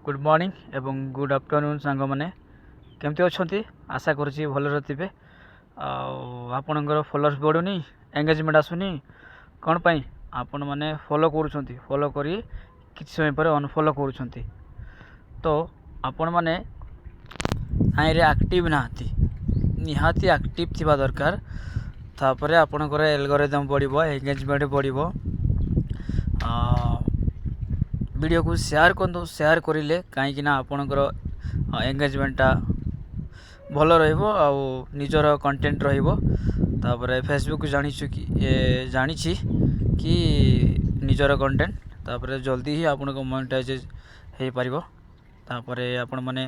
Good morning ଏବଂ good afternoon ସାଙ୍ଗମାନେ। କେମିତି ଅଛନ୍ତି? ଆଶା କରୁଛି ଭଲରେ ଥିବେ। ଆଉ ଆପଣଙ୍କର ଫଲୋଅର୍ସ ବଢ଼ୁନି, ଏଙ୍ଗେଜମେଣ୍ଟ ଆସୁନି, କ'ଣ ପାଇଁ? ଆପଣମାନେ ଫଲୋ କରୁଛନ୍ତି, ଫଲୋ କରି କିଛି ସମୟ ପରେ ଅନଫଲୋ କରୁଛନ୍ତି। ତ ଆପଣମାନେ ତାହିଁରେ ଆକ୍ଟିଭ୍ ନାହାନ୍ତି। ନିହାତି ଆକ୍ଟିଭ୍ ଥିବା ଦରକାର। ତାପରେ ଆପଣଙ୍କର ଏଲଗୋରିଦମ୍ ବଢ଼ିବ, ଏଙ୍ଗେଜମେଣ୍ଟ ବଢ଼ିବ। ଭିଡ଼ିଓକୁ ସେୟାର କରନ୍ତୁ। ସେୟାର କରିଲେ କାହିଁକିନା ଆପଣଙ୍କର ଏଙ୍ଗେଜମେଣ୍ଟଟା ଭଲ ରହିବ ଆଉ ନିଜର କଣ୍ଟେଣ୍ଟ ରହିବ। ତାପରେ ଫେସବୁକ୍ ଜାଣିଛୁ କି ଜାଣିଛି କି ନିଜର କଣ୍ଟେଣ୍ଟ, ତାପରେ ଜଲ୍ଦି ହିଁ ଆପଣଙ୍କ ମନିଟାଇଜ୍ ହେଇପାରିବ। ତାପରେ ଆପଣମାନେ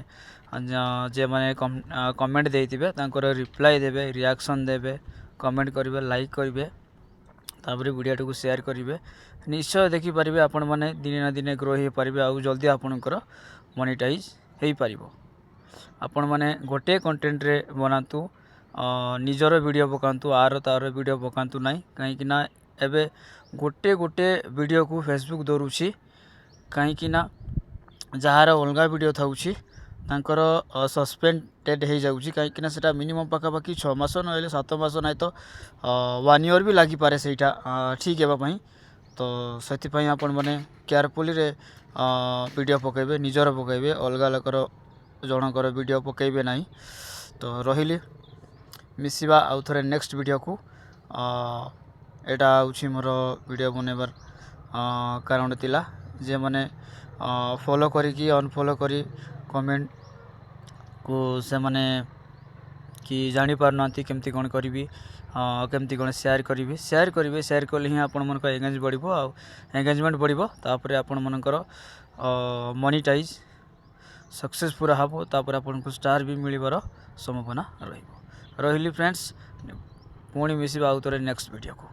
ଯେଉଁମାନେ କମେଣ୍ଟ ଦେଇଥିବେ, ତାଙ୍କର ରିପ୍ଲାଏ ଦେବେ, ରିଆକ୍ସନ୍ ଦେବେ, କମେଣ୍ଟ କରିବେ, ଲାଇକ୍ କରିବେ, ତାପରେ ଭିଡ଼ିଓଟିକୁ ସେୟାର କରିବେ। ନିଶ୍ଚୟ ଦେଖିପାରିବେ, ଆପଣମାନେ ଦିନେ ନା ଦିନେ ଗ୍ରୋ ହେଇପାରିବେ ଆଉ ଜଲ୍ଦି ଆପଣଙ୍କର ମନିଟାଇଜ୍ ହେଇପାରିବ। ଆପଣମାନେ ଗୋଟିଏ କଣ୍ଟେଣ୍ଟରେ ବନାନ୍ତୁ, ନିଜର ଭିଡ଼ିଓ ପକାନ୍ତୁ, ଆର ତା'ର ଭିଡ଼ିଓ ପକାନ୍ତୁ ନାହିଁ। କାହିଁକିନା ଏବେ ଗୋଟେ ଗୋଟେ ଭିଡ଼ିଓକୁ ଫେସବୁକ୍ ଧରୁଛି। କାହିଁକିନା ଯାହାର ଅଲଗା ଭିଡ଼ିଓ ଥାଉଛି, ତାଙ୍କର ସସ୍ପେଣ୍ଡେଡ଼ ହେଇଯାଉଛି। କାହିଁକିନା ସେଇଟା ମିନିମମ୍ ପାଖାପାଖି 6 ମାସ ନହେଲେ 7 ମାସ, ନାହିଁ ତ ୱାନ୍ ଇୟର୍ ବି ଲାଗିପାରେ ସେଇଟା ଠିକ୍ ହେବା ପାଇଁ। ତ ସେଥିପାଇଁ ଆପଣମାନେ କେୟାରଫୁଲିରେ ଭିଡ଼ିଓ ପକାଇବେ, ନିଜର ପକାଇବେ, ଅଲଗା ଲୋକର ଜଣଙ୍କର ଭିଡ଼ିଓ ପକାଇବେ ନାହିଁ। ତ ରହିଲି, ମିଶିବା ଆଉ ଥରେ ନେକ୍ସଟ ଭିଡ଼ିଓକୁ। ଏଇଟା ହେଉଛି ମୋର ଭିଡ଼ିଓ ବନେଇବାର କାରଣ ଥିଲା, ଯେଉଁମାନେ ଫଲୋ କରିକି ଅନଫଲୋ କରି କମେଣ୍ଟକୁ ସେମାନେ କି ଜାଣିପାରୁନାହାନ୍ତି କେମିତି କ'ଣ କରିବି, କେମିତି କ'ଣ ସେୟାର କରିବି। ସେୟାର କରିବେ। ସେୟାର କଲେ ହିଁ ଆପଣମାନଙ୍କ ଏଙ୍ଗେଜ୍ ବଢ଼ିବ ଆଉ ଏଙ୍ଗେଜମେଣ୍ଟ ବଢ଼ିବ। ତାପରେ ଆପଣମାନଙ୍କର ମନିଟାଇଜ୍ ସକ୍ସେସ୍ ପୁରା ହେବ। ତାପରେ ଆପଣଙ୍କୁ ଷ୍ଟାର୍ ବି ମିଳିବାର ସମ୍ଭାବନା ରହିବ। ରହିଲି ଫ୍ରେଣ୍ଡସ୍, ପୁଣି ମିଶିବା ଆଉ ଥରେ ନେକ୍ସଟ ଭିଡ଼ିଓକୁ।